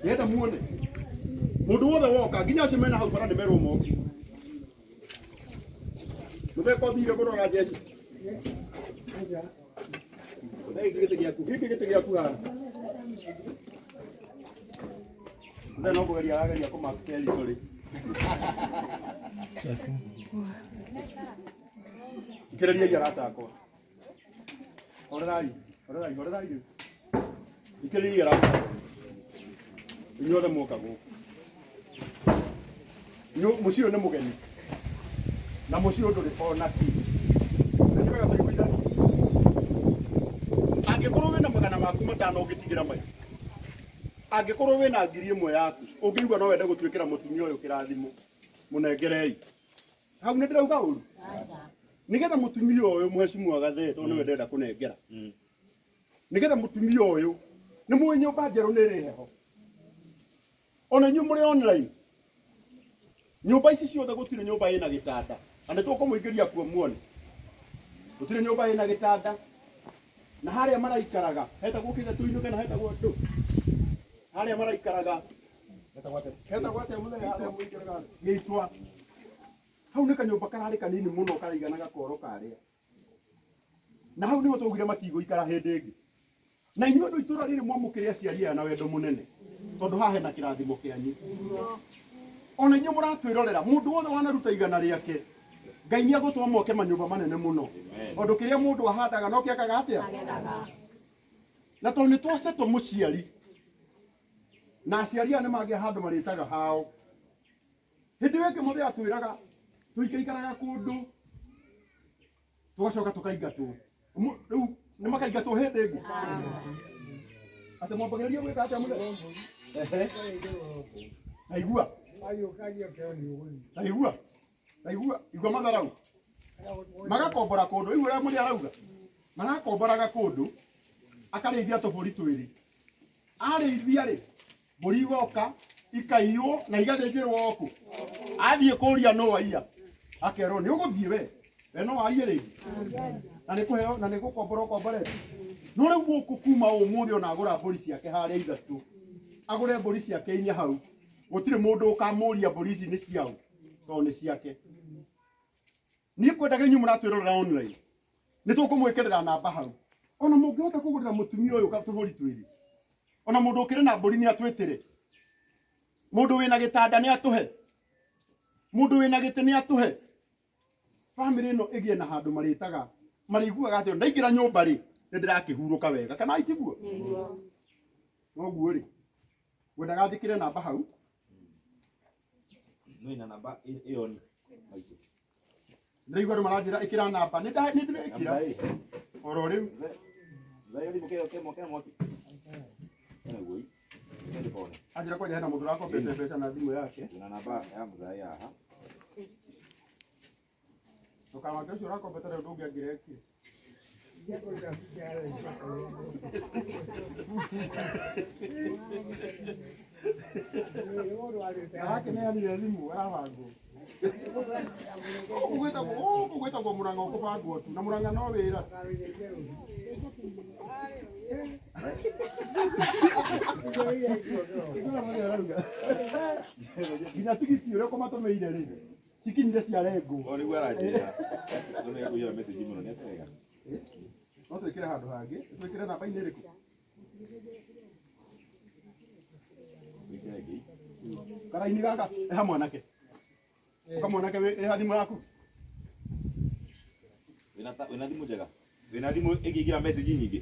Nĩgetha muone. Mũndũ wothe woka nginya acio mena hau bara nĩ merwo moke. Mũtheko thire kũrora jeshi. Gĩkĩ gĩtĩ gĩaku, gĩkĩ gĩtĩ gĩaku haha. Mũthee no kũgeria arageria kũmark territory. Ikĩrĩriai arata akwa. Horerai, horerai, horerai rĩu. Ikĩrĩriai arata akwa. Inyuothe mwoka gũkũ. Mũciĩ ũyũ nĩ mũgeni. Na mũciĩ ũyũ ndũrĩ ona kĩ. Nĩ wega tũiguithanie. Angĩkorwo wĩna magana maku matano ũngĩtigĩra maitũ. Angĩkorwo wĩna 1,000 yaku, ũngĩigua no wende gũtuĩkĩra mũtumia ũyũ kĩrathimo, mũnengerei. Hau nĩ ndĩrauga ũru? Nĩgetha mũtumia ũyũ mheshimiwa Gathee, tondũ nĩwe ndĩrenda kũnengera. Nĩgetha mũtumia ũyũ, nĩ mũĩ nyũmba njerũ nĩ ĩrĩ heho. Ona inyuĩ mũrĩ online. Nyũmba ici ciothe gũtirĩ nyũmba ĩna gĩtanda. Na nĩ tũkũmũingĩria kuo muone. Gũtirĩ nyũmba ĩna gĩtanda. Na harĩa maraikaraga, hetagwo kĩgetũ-inĩ kana hetagwo ndũ? Harĩa maraikaraga, hetagwo atĩa mũthenya harĩa mũikaraga? Gĩitwa. Hau nĩ kanyũmba kararĩ kanini mũno karaigana gakoro karĩa. Na hau nĩho twaugire matigũikara hĩndĩ ĩngĩ. Na inyuĩ andũ itũra rĩrĩ mwamũkĩre aciari aya na wendo mũnene, tondũ haha hena kĩrathimo kĩanyu. Ona inyuĩ mũratwĩrorera, mũndũ wothe wanaruta igana rĩake, Ngai nĩ agũtũma moke manyũmba manene mũno. Tondũ kĩrĩa mũndũ ahandaga no kĩakaga atĩa? Na tondũ nĩ twacetwo mũciari, na aciari aya nĩ mangĩa handũ marĩtaga hao. Hĩndĩ ĩyo ĩngĩ mũthee atwĩraga tũikaikaraga kũndũ tũgacoka tũkaingatwo. Rĩu nĩ makaingatwo hĩndĩ ĩngĩ. Atĩ mwambagĩrĩria gwĩka atĩa mũthee? Ehe. Naigua. Naigua. Naigua. Igua matharau. Magakombora kũndũ, igua ũrĩa mũthee arauga. Marakomboraga kũndũ, akarĩithia tũbũri twĩrĩ. Arĩithia rĩ, mbũri igoka, ikaiywo na igathĩnjĩrwo o kũ. Athiĩ kũria nũ waiya, akerwo nĩ ũgũthiĩ we. We no warie rĩngĩ. Na nĩ kũheo, na nĩ gũkombora ũkomborete. No rĩu gũkũ kuma ũmũthĩ ona agũra mbũri ciake harĩa ithatũ, agũre mbũri ciake inya hau, gũtirĩ mũndũ ũkamũria mbũri ici nĩ ciaũ, tondũ nĩ ciake. Niĩ kwendaga inyuĩ mũratwĩrorera online, nĩ tũkũmwĩkĩrĩra namba hau. Ona mũngĩhota kũgũrĩra mũtumia ũyũ tũbũri twĩrĩ, ona mũndũ ũkĩrĩ na mbũri nĩ atwĩtĩre, mũndũ wĩna gĩtanda nĩ atũhe, mũndũ wĩna gĩtĩ nĩ atũhe. Famĩlĩ ĩno ĩgĩe na handũ marĩtaga, marĩiguaga atĩ ndaingĩra nyũmba rĩ, nĩ ndĩrakĩhurũka wega, kana itiguo? Noguo rĩ, ngwendaga njĩkĩre namba hau. Nĩ namba ĩyo nĩ maitũ. Ndĩraigua andũ maranjĩra ĩkĩra namba, nĩ ndĩrekĩra oro rĩu. Anjĩra kwanja hena mũndũ ũrakombete mbeca na thimũ yake. Na namba ya mũthai haha. Ndũkamake ũcio ũrakombete rĩu ndũngĩangĩrekire. Arakĩneanire thimũ arabangwo. Gũkũ gwĩtagwo Mũrang'a ũkũbangwo tu, na Mũrang'a no wĩra. Nginya tigiti ũrĩa ũkũmatũmĩire rĩ, cikinyire ciarengwo. O nĩguo aranjĩra. Nĩ ekũiyũra message mũno, nĩ atega. No twĩkĩre handũ hangĩ, twĩkĩre namba-inĩ ĩrĩkũ? Twĩkĩre ĩngĩ. Karaini gaka, ĩha mwanake. Ũka mwanake ĩha thimũ yaku. Wĩna thimũ njega? Wĩna thimũ ĩngĩingĩra message nyingĩ?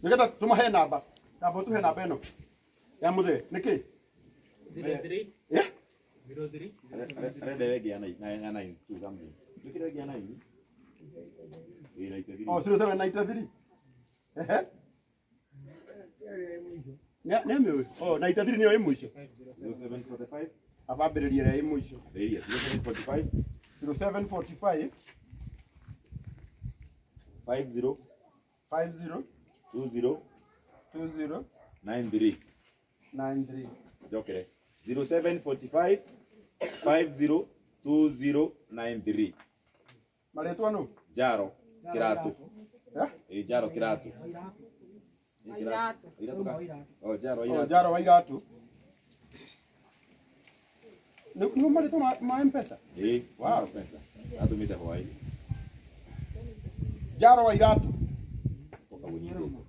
Nĩgetha tũmahe namba. Namba ũtũhe namba ĩno. Ya mũthee, nĩkĩ? 03. Eh? 03. Arenda ĩngĩ ya nine, ya nine, two something. Twĩkĩre ĩngĩ ya nine. Ĩĩ, 93. Oh, 0793. Ehe. Nĩ mĩũĩ. Oh, 93 nĩyo ĩ mũico. 0745. Abambĩrĩria ĩrĩa ĩ mũico. Ambĩrĩria 0745. 0745. 50. 50. 20. 20. 93. 93. Njokere. 0745 50 20 93. Marĩtwa nũ? Njaro Kĩratũ. Eh? Ĩ, Njaro Kĩratũ. Oh, Jaro. Jaro wa Iratu. Nĩ marĩtwa ma M-Pesa? Eh, Wow. M-Pesa. Atũmĩte hwaĩ. Jaro wa Iratu. Ũkawũnyitĩte.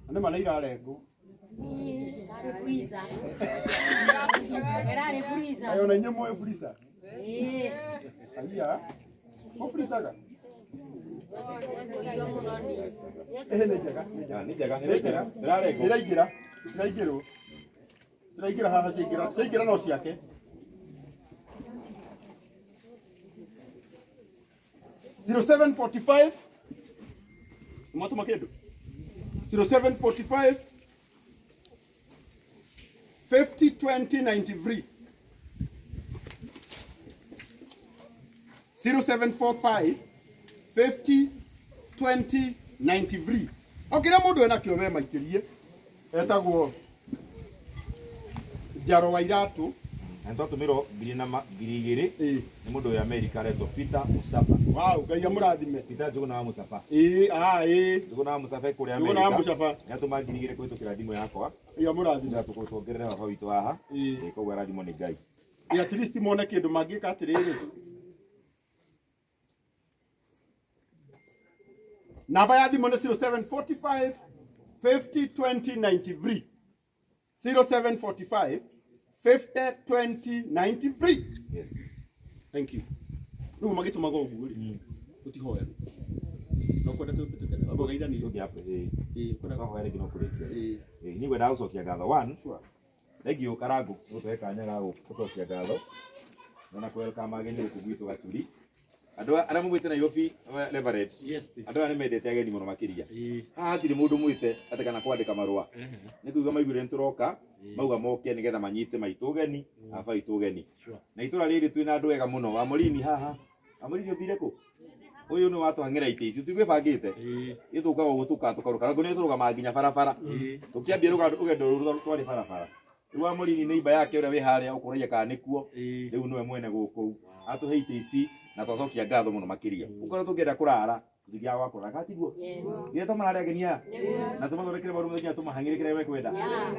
Nĩ ma nĩ irarengwo. Ayo na inyuĩ mũĩ freezer? Aiya. Kũ freezaga? Nĩ njega, nĩ njega. Nĩ njega, nĩ njega. Ndĩrarengwo. Iraingĩra, iraingĩrwo. Iraingĩra haha ciaingĩra, ciaingĩra no ciake. 0745 Mwatũma kĩndũ? 0745 50 20 93 0745 50 20 93 o kĩrĩa mũndũ enakĩo we maikĩrie etagwo Jaro wa Iratu. Na nĩtwatũmĩrwo 2,000 Ĩĩ. nĩ mũndũ wĩ Amerika aretwo Peter Musapa. Wow, Ngai amũrathime. Peter Njuguna wa Musapa. Ĩĩ, ah, ĩĩ. Njuguna wa Musapa kũrĩa Njuguna wa Amerika. Musapa. Nĩatũma 2,000 kũhĩtũkĩra thimũ yakwa. Ngai amũrathime. Nĩgetha tũkongerere baba witũ haha. Ĩĩ. Ĩĩ, koguo arathimwo nĩ Ngai. Ĩĩ, at least mone kĩndũ mangĩka atĩrĩrĩ. Namba ya thimũ nĩ 0745 50 20 93. 0745 50 20 93. Yes. Thank you. Rĩu magĩtũmaga ũguo rĩ, tũtihoya. No kwenda tũke tũgeithanie. Tũngĩ ĩĩ. Ĩĩ, kwenda Twahoya rĩngĩ no kũrĩkia. Ĩĩ. Ĩĩ, niĩ ngwendaga gũcokia ngatho one. Sure. Thank you Karangu, gũtũhe kanya ga gũcokia ngatho. Na kũwelcome ageni gũkũ gwitũ Gaturi. Andũ arĩa maumĩte Nairobi, Leverett. Yes, please. Andũ aya nĩ mendete ageni mũno makĩria. Ĩĩ. Haha hatirĩ mũndũ mwĩte atĩ kana kwandĩka marũa. Nĩ kuuga maiguire nĩ tũroka, mauga moke nĩgetha manyite maitũ ũgeni, baba witũ ũgeni. Sure. Na itũra rĩrĩ twĩna andũ ega mũno. Wamorini haha. Wamorini ũthire kũ? Ũyũ nĩ watũhang'ĩra itĩ ici, tũtigwĩbangĩte. Ĩĩ. Ithuĩ tũkaga ũguo tũkaruka. Nĩ tũrũgamaga nginya barabara. Ĩĩ. Tũkĩambia rũgendo rũrũ twarĩ barabara. Rĩu Wamorini nĩ imba yake ũrĩa wĩ harĩa ũkũragia kana nĩkuo. Ĩĩ. Rĩu nĩwe mwene gũkũ. Atũhe itĩ ici na twacokia ngatho mũno makĩria. Ũkorwo tũngĩenda kũrara, tũtithiaga gwa kũrara, kana tiguo? Githĩ to marare ageni aya? Na tũmathondekere maũndũ mothe nginya tũmahang'ĩre kĩrĩa mekwenda.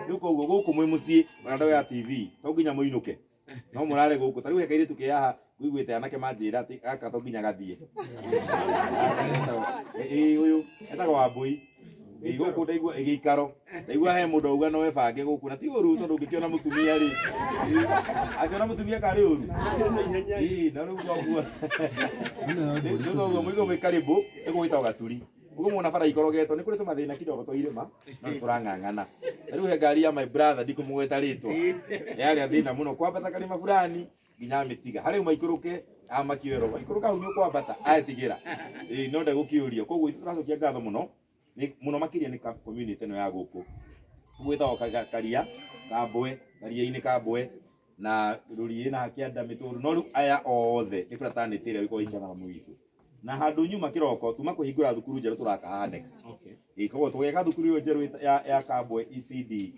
Rĩu koguo gũkũ mwĩ mũciĩ ona andũ ya TV, to nginya mũinũke. No mũrare gũkũ. Ta rĩu he kairĩtu ke haha ngũiguĩte anake manjĩra atĩ gaka to nginya gathiĩ. Ĩĩ ũyũ etagwo Wambũi. Ĩĩ gũkũ ndaigua gĩikaro. Ndaigua he mũndũ auga no ebange gũkũ na ti ũru tondũ ũngĩkĩona mũtumia rĩ. Akĩona mũtumia karĩ ũru. Ĩĩ na rĩu koguo. Rĩu koguo mũigo mwĩ karibu ĩgũgĩtagwo Gaturi. Ũguo muona bara ikorogetwo nĩ kũrĩ tũmathĩna kidogo twa irĩma no nĩ tũrang'ang'ana. Na rĩu he ngari ya my brother ndikũmũgweta rĩtwa. Yarĩ thĩna mũno kwambata karĩma fulani nginya mĩtiga. Harĩ maikũrũke amakĩoerwo. Maikũrũka hau nĩ ũkwambata aetigĩra. Ĩĩ no ndegũkĩũrio. Koguo ithuĩ tũracokia ngatho mũno. Nĩ mũno makĩria nĩ community ĩno ya gũkũ. Gwĩtagwo Karia, Kambwe, Karia-inĩ Kambwe na Rũriĩ na Kĩanda Mĩtũrũ. No rĩu aya othe nĩ fraternity ĩrĩa ĩkoragwo ĩikaraga hamwe witũ. Na handũ nyuma kĩroko tuma kũhingũra thukuru njerũ tũraka haha next. Okay. Ĩĩ koguo tũgeka thukuru ĩyo njerũ ya Kambwe ECD.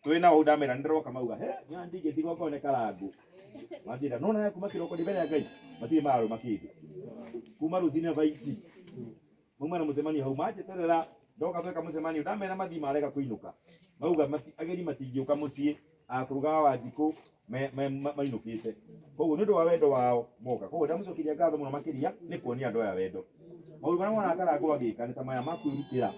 Twĩ nao ndamera nĩndĩroka mauga he nya ndingĩtiga okorwo nĩ Karangu. Manjĩra no na kuma kĩroko ndĩ mbere ya Ngai matirĩ mararũma kĩndũ. Kuma rũcinĩ thaa ici. Mauma na mũcemanio hau manjeterera ndoka tweka mũcemanio ndamera mathiĩ marega kũinũka. Mauga ageni matingĩũka mũciĩ akũrugaga Wanjikũ mainũkĩte. Koguo nĩ ũndũ wa wendo wao moka. Koguo ndamũcokeria ngatho mũno makĩria nĩ kuonia andũ aya wendo. Maũndũ marĩa mwana Karangu agĩka nĩ ta maya ma kwĩrutĩra.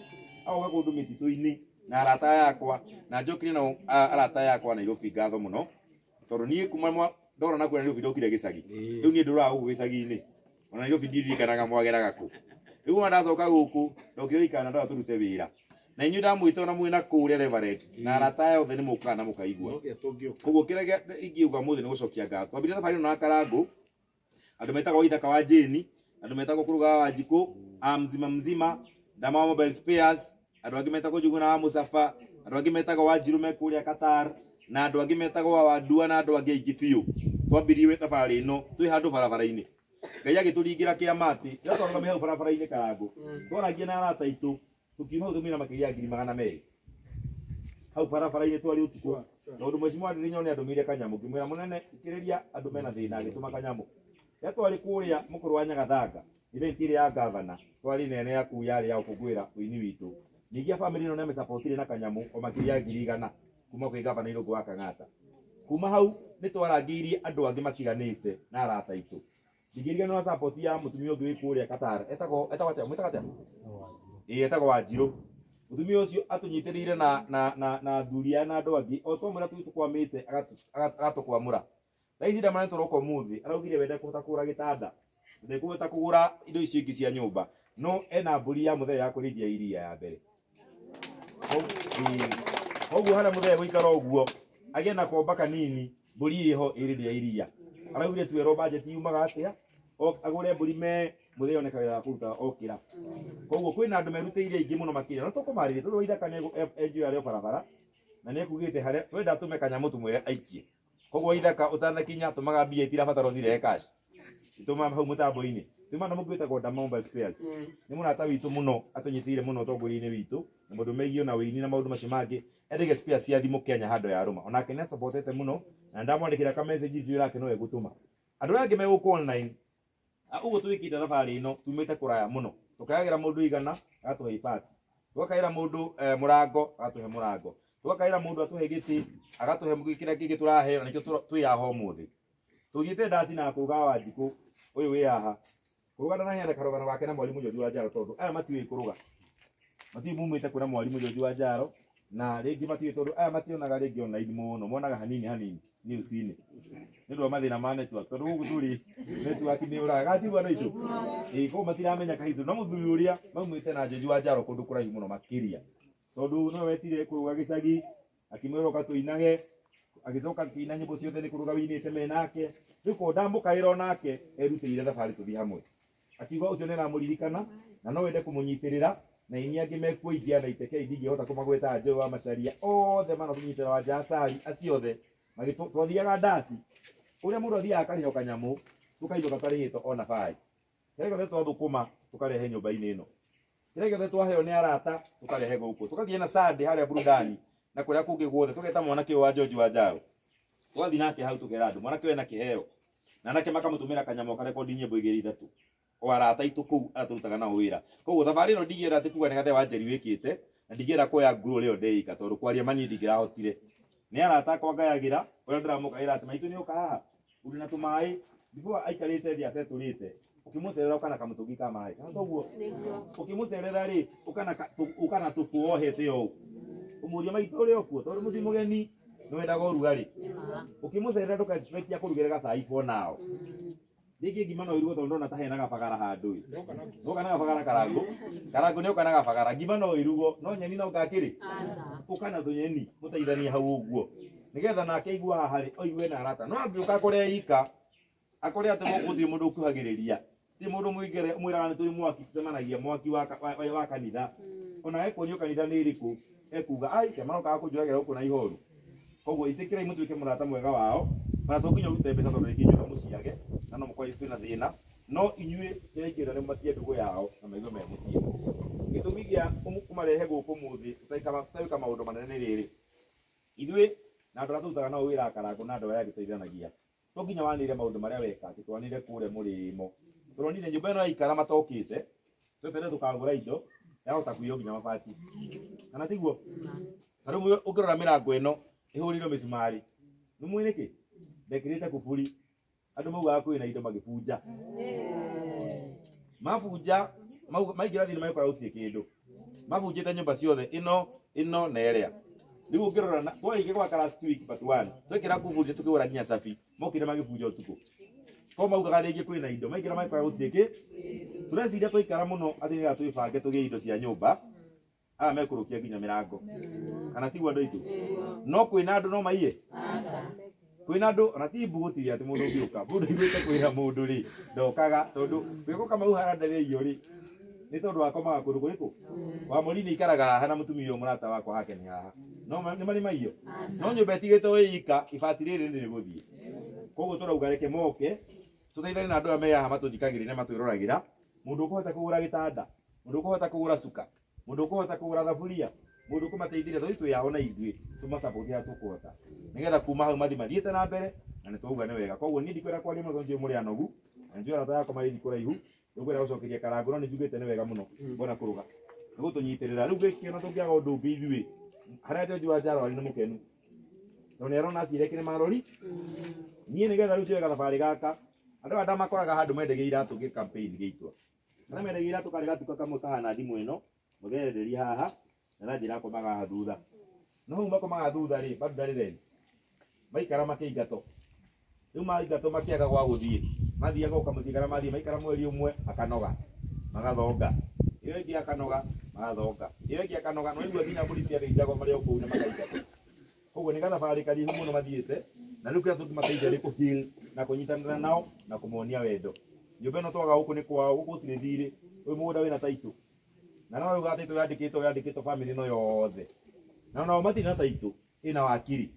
Agoka kũndũ mĩtitũ-inĩ na arata yakwa na njokire nao arata yakwa Nairobi ngatho mũno. Tondũ niĩ kuma ndora na kuona Nairobi ndokire gĩcagi. Rĩu niĩ ndũraga gũkũ gĩcagi-inĩ. Ona Nairobi ndirikanaga mwageraga kũ. Rĩu ona ndacoka gũkũ ndokire gũikara na ndora tũrute wĩra. Na inyuĩ ndamwĩta ona mwĩna kũrĩa Leverett na arata aya othe nĩ mũkaga na mũkaigua. Koguo kĩrĩa ingiuga mũthĩ nĩ gũcokia ngatho. Twambirie thabarĩ ĩno na Karangu, andũ metagwo Ithaka wa Jane, andũ metagwo Kũrũgaga wa Njikũ, a mzima mzima, Ndama wa Mobile Spares, andũ angĩ metagwo Njuguna wa Mũcaba, andũ angĩ metagwo Wanjiru me kũrĩa Qatar, na andũ angĩ metagwo Wandua na andũ angĩ aingĩ biũ. Twambirie thabarĩ ĩno twĩ handũ barabara-inĩ. Ngai agĩtũringĩra kĩama atĩ rĩrĩa twarũgamire hau barabara-inĩ Karangu, twaragia na arata aitũ, tũkiuma hau tũmĩra makĩria ya 200,000. Hau barabara-inĩ twarĩ ũtukũ. Tondu mheshimiwa Ndirinyoni nĩ andũmĩire kanyamũ ngĩmwĩra mũnene ikĩrĩria andũ mena thĩna agĩtũma kanyamũ. Rĩrĩa twarĩ kũrĩa mũkũrũ wa Nyagathanga event ĩrĩa ya gavana twarĩ nene ya kuu yarĩ ya gũkũngũĩra ũini witũ. Ningĩ a family ĩno nĩamĩsapotire na kanyamũ o makĩria ya 100,000 kuma kwĩ gavana Irũngũ wa Kang'ata. Kuma hau nĩ twarangĩirie andũ angĩ matiganĩte na arata aitũ. Ndingĩriganĩrwo support ya mũtumia ũngĩ wĩ kũrĩa Qatar etagwo atĩa mwĩtaga atĩa? Ĩĩ etagwo Wanjirũ. Mũtumia ũcio atũnyitĩrĩire na athuri aya na andũ angĩ o twamwĩra tũkwamĩte agatũkwamũra. Thaa ici ndamana tũroka ũmũthĩ araugire we ndekũhota kũgũra gĩtanda, ndekũhota kũgũra indo icio ingĩ cia nyũmba, no ena mbũri ya mũthee ya kũrĩithia iria ya mbere. Koguo harĩa mũthee gũikara ũguo agĩe na komba kanini mbũri ĩho ĩrĩrĩa iria. Araugire twerwo budget yumaga atĩa agũre mbũri me mũthee one kawĩra ga kũruta okĩra. Koguo kwĩna andũ merutĩire aingĩ mũno makĩria no tũkũmarĩria tondũ Waithaka nĩ enjoy arĩ o barabara na nĩ ekugĩte harĩa twenda tũme kanyamũ tũmwĩre aikie. Koguo Waithaka ũtanakinya tũmaga mbia itirabatara ũcirehe cash. Tũma hau mũtambo-inĩ. Tũma na mũndũ wĩtagwo Dama Mobile Spares. Nĩ mũrata witũ mũno atũnyitĩrĩire mũno ũtongoria-inĩ witũ na maũndũ megiĩ na ũini na maũndũ macio mangĩ. Endege spares cia thimũ Kenya handũ ya rũma. Onake nĩ asupportete mũno na ndamwandĩkĩra ka message njũĩ nake no egũtũma. Andũ arĩa angĩ me gũkũ online ũguo twĩkĩte thabarĩ ĩno tumĩte kũraya mũno. Tũkayagĩra mũndũ igana agatũhe ibati. Tũgakaĩra mũndũ mũrango agatũhe mũrango. Tũgakaĩra mũndũ atũhe gĩtĩ agatũhe kĩrĩa kĩngĩ tũraheo na nĩkĩo twĩ haha ũmũthĩ. Tũthiĩte ndaci na kũruga Wanjikũ ũyũ wĩ haha. Kũruga ndanaheana karũgano gake na mwarimũ George wa Njaro tondũ aya matiũĩ kũruga. Matiũĩ mumĩte kwĩna mwarimũ George wa Njaro na rĩngĩ matiũĩ tondũ aya mationaga rĩngĩ online mũno monaga hanini hanini news-inĩ. Nĩ ũndũ wa mathĩna ma network tondũ gũkũ tũrĩ network nĩ ũraga gatigua andũ aitũ. Ĩĩ koguo matiramenya kahitũ no mũthuri ũrĩa maumĩte na George wa Njaro kũndũ kũraihu mũno makĩria. Tondũ no wetire kũruga gĩcagi akĩmwĩra ũka tũinage agĩcoka akĩina nyĩmbo ciothe nĩ kũruga wĩinĩte me nake. Rĩu ko ndamũkaĩra onake erutĩire thabarĩ tũthiĩ hamwe. Akiuga ũcio nĩ aramũririkana na no wende kũmũnyitĩrĩra na ini angĩ mekuo ingĩ ana iteke ndingĩhota kũmagweta Njeũ wa Macharia othe manatũnyitĩrĩra wa Njacari acio othe twathiaga ndaci ũrĩa mũndũ athiaga akarĩhwo kanyamũ tũkainũka tũtarĩhĩtwo ona baĩ. Kĩrĩa gĩothe twathũkũma tũkarehe nyũmba-inĩ ĩno. Kĩrĩa gĩothe twaheo nĩ arata tũkarehe gũkũ. Tũgathiĩ na Sunday harĩa burudani na kũrĩa kũngĩ guothe tũgeta mwanake ũyũ wa George wa Njaro. Twathiĩ nake hau tũkera andũ mwanake ũyũ ena kĩheo na nake makamũtũmĩra kanyamũ akarekondi nyĩmbo igĩrĩ ithatũ. O arata aitũ kũu arĩa tũrutaga nao wĩra. Koguo thabarĩ ĩno ndingĩenda atĩ kuga nĩ Gathe wa Njeri wĩkĩte na ndingĩenda kuoya nguru ũrĩa ndeika tondũ kwaria ma niĩ ndingĩrahotire. Nĩ arata akwa ngayagĩra ũrĩa ndĩramũkaĩra atĩ maitũ nĩoka haha ũrĩ na tũmaĩ before aikarĩte thĩ acetũrĩte ũkĩmũcerera ũkana kamũtũngi ka maĩ kana toguo ũkĩmũcerera rĩ ũkana tũkũ wohete ũũ ũmũrie maitũ ũrĩ okuo tondũ mũciĩ mũgeni nĩwendaga ũrugarĩ ũkĩmũcerera ndũka expect akũrugĩre gacai for now. Rĩngĩ ngima no ĩrugwo tondũ ndona ta hena gabagara handũ ĩ. Ndoka na gabagara karangũ. Karangũ nĩ ũka na gabagara. Ngima no ĩrugwo no nyeni no ngakĩrĩ. Ũka na tũnyeni mũteithanie hau ũguo. Nĩgetha nake aigua haha rĩ oigue na arata. No angĩũka akore ika akore atĩ gũkũ gũtirĩ mũndũ ũkuhagĩrĩria. Ti mũndũ mũingĩre mwĩraga nĩ tũrĩ mwaki tũcemanagia mwaki wa kanitha. Ona ekuonio kanitha nĩ ĩrĩkũ ekuga ai kĩamarokaga kũnjũragĩra gũkũ na ihoru. Koguo ĩtĩkĩrai mũtuĩke mũrata mwega wao. Ona to nginya ũrute mbeca tondũ rĩngĩ inyuĩ no mũciage na no mũkorwo kwĩna thĩna no inyuĩ kĩrĩa ingĩenda nĩ mũmatige ndũgũ yao na maigue me mũciĩ. Gĩtũmi gĩa kũmarehe gũkũ ũmũthĩ tũtagwĩka maũndũ manene nĩ rĩrĩ. Ithuĩ na andũ arĩa tũrutaga nao wĩra Karangũ na andũ arĩa angĩ tũteithanagia. To nginya wanĩrĩre maũndũ marĩa weka atĩ twanĩrĩre kũrĩa mũrĩmo. Tũronire nyũmba ĩno yaikara matokĩte tweterere tũkagũra indo yahota kũiywo nginya mabati. Kana tiguo? Ta rĩu ũngĩrora mĩrango ĩno ĩhũrĩirwo mĩcumarĩ. Nĩ mũĩ nĩkĩ? Ndekĩrĩte kuburi. Andũ maugaga kwĩna indo magĩbunja. Mabunja maingĩra thĩinĩ magĩkora gũtirĩ kĩndũ. Mabunjĩte nyũmba ciothe ĩno ĩno na ĩrĩa. Rĩu ũngĩrora twarĩkia gwaka last week but one twekĩra kuburi tũkĩgũra nginya cabi mokire magĩbunja ũtukũ. Ko maugaga rĩngĩ kwĩna indo maingĩra magĩkora gũtirĩ kĩ. Tũreciria twaikara mũno atĩ nĩgetha twĩbange tũgĩe indo cia nyũmba aya mekũrũkia nginya mĩrango. Kana tiguo andũ aitũ? No kwĩna andũ no maiye? Kwĩna andũ ona ti mbu gũtirĩ atĩ mũndũ ũngĩũka. Mũndũ aiguĩte kwĩra mũndũ rĩ ndokaga tondũ gwĩkũ Kamau harĩa ndarĩio rĩ nĩ tondũ akomaga kũndũ kũrĩkũ? Wa Mũrini aikaraga haha na mũtumia ũyũ mũrata wakwa hake nĩ haha. No nĩ marĩ maiyo. No nyũmba ĩtigĩtwo ĩ ika ibati rĩrĩ nĩ rĩgũthiĩ. Koguo tũrauga reke moke tũteithanie na andũ aya me haha matũthikagĩrĩria na matwĩroragĩra. Mũndũ ũkũhota kũgũra gĩtanda, mũndũ ũkũhota kũgũra cuka, mũndũ ũkũhota kũgũra thaburia, Mundu kumateithire tondũ twĩ yao na ithuĩ tũmasupport harĩa tũkũhota nĩgetha kuma hau mathi mathiĩte na mbere na nĩ twauga nĩ wega. Koguo niĩ ndikwenda kwaria mũno tondũ njũĩ mũrĩ anogu na njũĩ arata yakwa marĩ kũraihu nĩngwenda gũcokeria Karangũ no nĩ njugĩte nĩ wega mũno mbona kũrũga nĩ gũtũnyitĩrĩra. Rĩu gĩkĩ ona tũngĩaga ũndũ ũngĩ ithuĩ harĩa George wa Njaro arĩ nĩ mũkenu tondũ nĩ arona aciari ake nĩ marori niĩ nĩgetha rĩu njoe gathabarĩ gaka andũ aya ndamakoraga handũ mendagia iratũ gĩ campaign gĩitwa arĩa mendagia iratũ karĩ gatuka kamwe kahana thimũ ĩno mũtherereria haha na njĩra akomaga haha thutha no hau makomaga thutha rĩ bado ndarĩ rent maikara makĩingatwo rĩu maingatwo makĩaga gwa gũthiĩ mathiaga gũka mũciĩ kana mathiĩ maikara mweri ũmwe akanoga magathonga ĩyo ĩngĩ akanoga magathonga ĩyo ĩngĩ akanoga no igua nginya mbũri ciathĩnjagwo marĩ o kũu na makaingatwo. Koguo nĩ gathabarĩ karaihu mũno mathiĩte na rĩu kĩrĩa tũngĩmateithia nĩ kũ-heal na kũnyitanĩra nao na kũmonia wendo. Nyũmba ĩno twaga gũkũ nĩ kwao gũkũ gũtirĩ thirĩ ũyũ mũgũnda wĩna taitũ na no rĩu gataitũ yandĩkĩtwo famĩlĩ ĩno yothe na nao matirĩ na taitũ ĩna wakiri.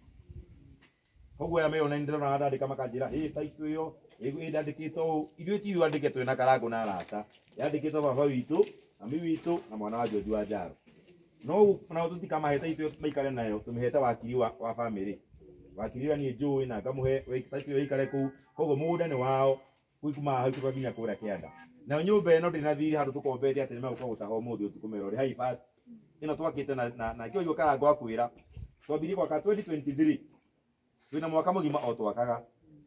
Koguo aya me online ndĩrona ndandĩka makanjĩra ĩ taitũ ĩyo ĩndandĩkĩtwo ũũ ithuĩ ti ithuĩ andĩke twĩna Karangũ na arata yandĩkĩtwo baba witũ mami witũ na mwana wa George wa Njaro no nao tũtikamahe taitũ maikare nayo tũmĩhete wakiri wa famĩlĩ wakiri ũrĩa niĩ njũĩ na ngamũhe taitũ ĩyo ĩikare kũu. Koguo mũgũnda nĩ wao kuma hau tũka nginya kũrĩa kĩanda. Nayo nyũmba ĩno ndĩrĩ na thirĩ handũ tũkombete atĩ nĩmegũka gũtaha ũmũthĩ ũtukũ merore hai fast ĩno twakĩte na kĩo igua Karangũ akwĩra twambirie gwaka 2023 twĩna mwaka mũgima o twakaga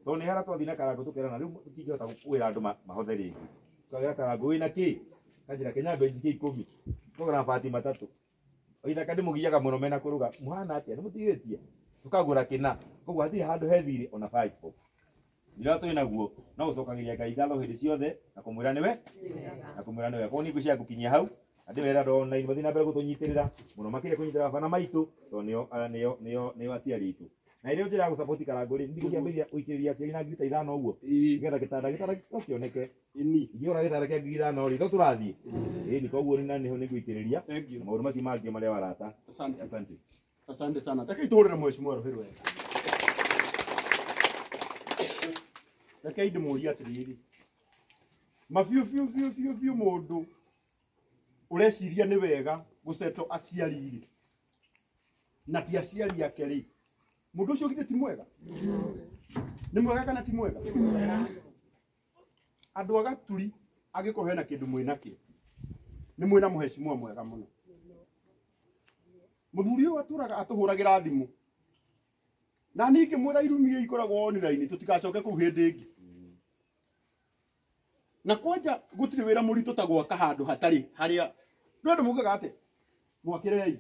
tondũ nĩ harĩa twathiĩ na Karangũ tũkerana rĩu tũtingĩhota kwĩra andũ mahothe rĩngĩ tukagera Karangũ wĩna kĩ kanjĩra Kenya mbenji 10 tũgũra mabati 3 ithaka ndĩmũgiaga mũno mena kũrũga mũhana atĩa nĩmũtigĩtie tũkagũra kĩna. Koguo hatirĩ handũ he thirĩ ona 5 bob thirĩ ũrĩa twĩ naguo no gũcokagĩria Ngai ngatho hĩndĩ ciothe na kũmwĩra nĩwe na kũmwĩra nĩwe. Koguo niĩ ngwĩciria ngũkinyia hau andĩ wera andũ online mathiĩ na mbere gũtũnyitĩrĩra mũno makĩria kũnyitĩrĩra baba na maitũ tondũ nĩo aciari aitũ. Na ĩrĩa njĩra ya gũsupport Karangũ rĩ ndigũkĩambĩrĩria gũitĩrĩria aciari na ngiri ta 5 ũguo nĩgetha gĩtanda no kĩoneke ingĩgũra gĩtanda kĩa ngiri 5 rĩ to tũrathiĩ ĩni. Koguo nĩ nĩho nĩngũitĩrĩria maũndũ macio mangĩ marĩa warata. Asante. Asante sana. Reke itũhũrĩre mheshimiwa rũhĩ rwega. Reke ndĩmũrie atĩrĩrĩ ma biũ biũ biũ biũ biũ mũndũ ũreciria nĩ wega gũceto aciari rĩ na ti aciari ake rĩ mũndũ ũcio githĩ ti mwega? Nĩ mwega kana ti mwega? Andũ a Gaturi angĩkorwo hena kĩndũ mwĩnakĩo nĩ mwĩna mũheshimiwa mwega mũno. Mũthuri ũyũ atũraga atũhũragĩra thimũ na niĩ ngĩmwĩra irumi iria ikoragwo online tũtigacoke kũu hĩndĩ ĩngĩ. Na kwanja gũtirĩ wĩra mũritũ ta gwaka handũ hatarĩ harĩa ndũ andũ mugaga atĩa mwakĩrei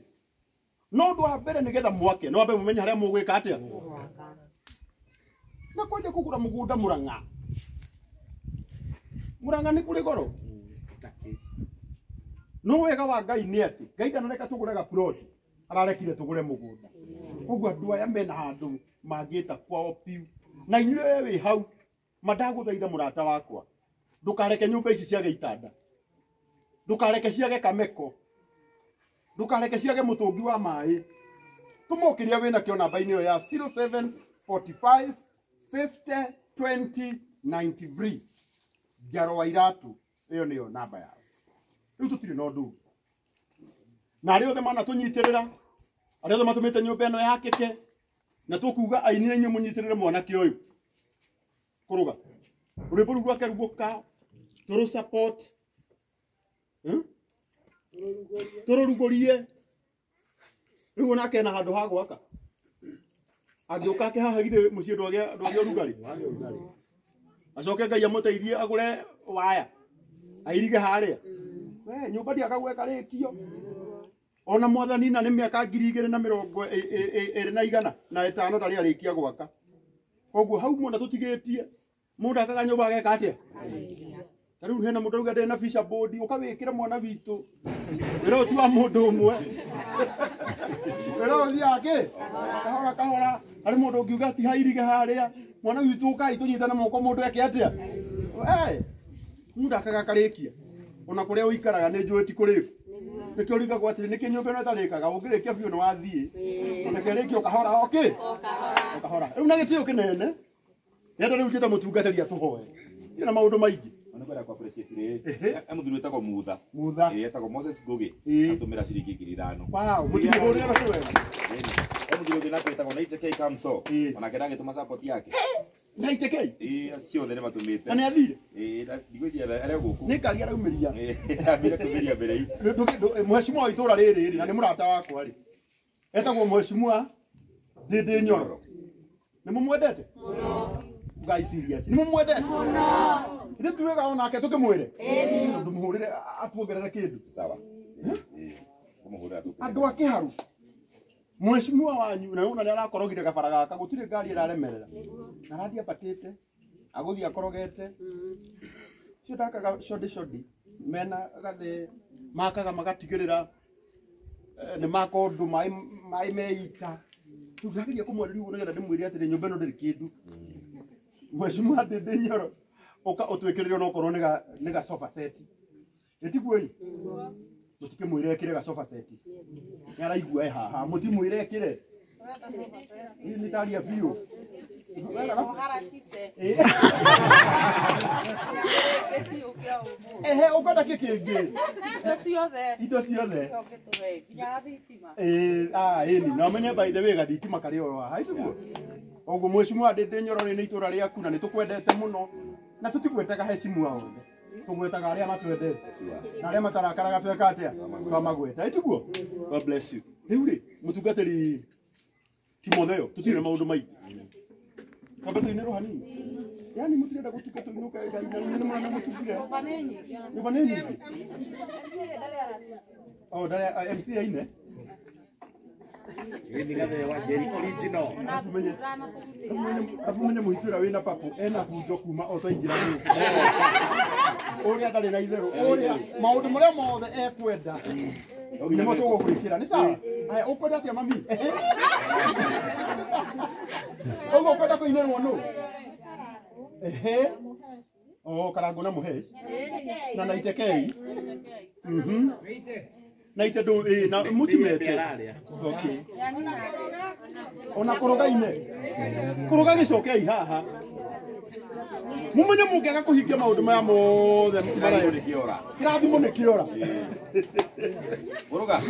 no ũndũ wa mbere nĩgetha mwake no wambe mũmenye harĩa mũgwĩka atĩa na kwanja kũgũra mũgũnda Murang'a Murang'a nĩ kũrĩ goro no wega wa Ngai nĩ atĩ Ngai ndanareka tũgũre ga plot ararekire tũgũre mũgũnda. Koguo andũ aya mena handũ mangĩta kwao piu na inyuĩ wĩ hau mandagũthaitha mũrata wakwa ndũkareke nyũmba ici ciage itanda ndũkareke ciage kameko ndũkareke ciage mũtũngi wa maĩ. Tũmokĩria wĩna kĩo namba-inĩ ĩyo ya 0745 50 20 93 Njaro wa Iratu ĩyo nĩyo namba yao. Rĩu tũtirĩ na ũndũ ũngĩ na arĩa othe manatũnyitĩrĩra arĩa othe matũmĩte nyũmba ĩno yakĩke na tũkuga aini na inyuĩ mũnyitĩrĩre mwanake ũyũ kũrũga rwĩmbo rũu rwake rugũka tũrũ support tũrũrugũrie rĩu onake ena handũ ha gwaka angĩũka ake haha githĩ mũciĩ ndwagĩa ũrugarĩ acoke Ngai amũteithie agũre waya airige harĩa we nyũmba ndiakagwo ĩkarĩkio ona mwathani na nĩ mĩaka 2025 ndarĩ arĩkia gwaka. Koguo hau mwona tũtigĩtie mũndũ akaga nyũmba ageka atĩa ta rĩu hena mũndũ auga ndĩ na fisher board ũkawĩkĩra mwana witũ wĩra ũyũ ti wa mũndũ ũmwe wĩra ũyũ ũthiaga kĩ kahora kahora harĩ mũndũ ũngiuga ti hairige harĩa mwana witũ ũkai tũnyitane moko mũndũ eke atĩa mũndũ akaga akarĩkia ona kũrĩa ũikaraga nĩ njũĩ ti kũrĩku nĩkĩo rigagwo atĩrĩ nĩkĩ nyũmba ĩno ĩtarĩkaga ũngĩrĩkia biũ nĩ wathiĩ reke rĩkio kahora okĩ kahora rĩu na gĩtĩo kĩnene ndĩrenda rĩu njĩte mũtungatĩri atũhoe na maũndũ maingĩ Nĩ kwenda ku appreciate rĩ. E mũthuri wĩtagwo Mutha. Mutha. Ĩĩ etagwo Moses Ngugi. Atũmĩra ciringi 5,000. Wow, mũtimũhũrĩre na wega. E mũthuri ũngĩ nake wĩtagwo Naite K Kamso. Onake ndagĩtũma support yake. Naite K. Ĩĩ ciothe nĩ matũmĩte. Na nĩ athire. Ĩĩ ndigwĩciria arĩ gũkũ. Nĩ ngari araumĩria. Ĩĩ ambire kumĩria mbere hii. Mheshimiwa wa itũra rĩrĩ rĩ na nĩ mũrata wakwa rĩ. Etagwo Mheshimiwa Ndĩndĩ Nyoro. Nĩ mũmwendete? Mũno. Guys serious. Nĩ mũmwendete? Mũno. Ithe tuwega onake tũkĩmwĩre? Ĩĩ. Ndũmũhũrĩre atuongerere kĩndũ. Sawa. Ĩĩ. Kũmũhũrĩra tũkĩmwĩre. Andũ a Kĩharu. Mheshimiwa wanyu na ona nĩ arakorogire gabara gaka gũtirĩ ngari ĩraremerera. Na arathiĩ ambatĩte. Agũthiĩ akorogete. Cio ndakaga shodi shodi. Mena gathe makaga magatigĩrĩra nĩ maka ũndũ maĩ meita. Rĩu ndageria kũmwarĩria ũguo nĩgetha ndĩmwĩre atĩrĩ nyũmba ĩno ndĩrĩ kĩndũ. Mheshimiwa Ndĩndĩ Nyoro ũka ũtwĩkĩrĩre onokorwo nĩ ga sofa set. Ĩtiguo ĩ? Mũtikĩmwĩre ekĩre ga sofa set. Nĩ araigua e haha mũtimwĩre ekĩre. Ĩ nĩ taria biũ. Ehe ũkwenda kĩ kĩngĩ? Indo ciothe. Ĩĩ ĩni na ũmenye by the way gathitima karĩ oro haha ĩtiguo. Ũguo Mheshimiwa Ndĩndĩ Nyoro nĩ itũra rĩaku na nĩ tũkwendete mũno na tũtigwetaga heshimiwa othe. Tũgwetaga arĩa matwendete na arĩa matarakaraga tweka atĩa twamagweta ĩtiguo. God bless you. Rĩu rĩ mũtungatĩri Timotheo tũtirĩ na maũndũ maingĩ. Twambe tũinĩrwo hanini. Yaani mũtirenda gũtuka tũinũke Ngai na nĩ mũrona mũtugire. Nyũmba nĩ nyingĩ. Oh, ndarĩa MC aine. Ni gathe wa Njeri original. Abumenye mũhiki ũrĩa wĩna papo ena bunjo kuma o twaingĩra gũkũ. Ũrĩa ndarĩ na itherũ. Ũrĩa maũndũ marĩa mothe ekwenda. Nĩmo tũgũgwĩkĩra. Nĩ sawa? Aya ũkwenda atĩa mami? Ũguo ũkwenda kũinĩrwo nũ? Ehe. Oh, Karangũ na Mũhesh. Na Naite K. Naite ndũ ĩ na mũtimete. Okay. Ona kũrũga-inĩ. Kũrũga gĩcokei haha. Mũmenye mũngĩaga kũhingia maũndũ maya mothe Kĩrathimo nĩ kĩora. Kĩrathimo nĩ kĩora. Kũrũga.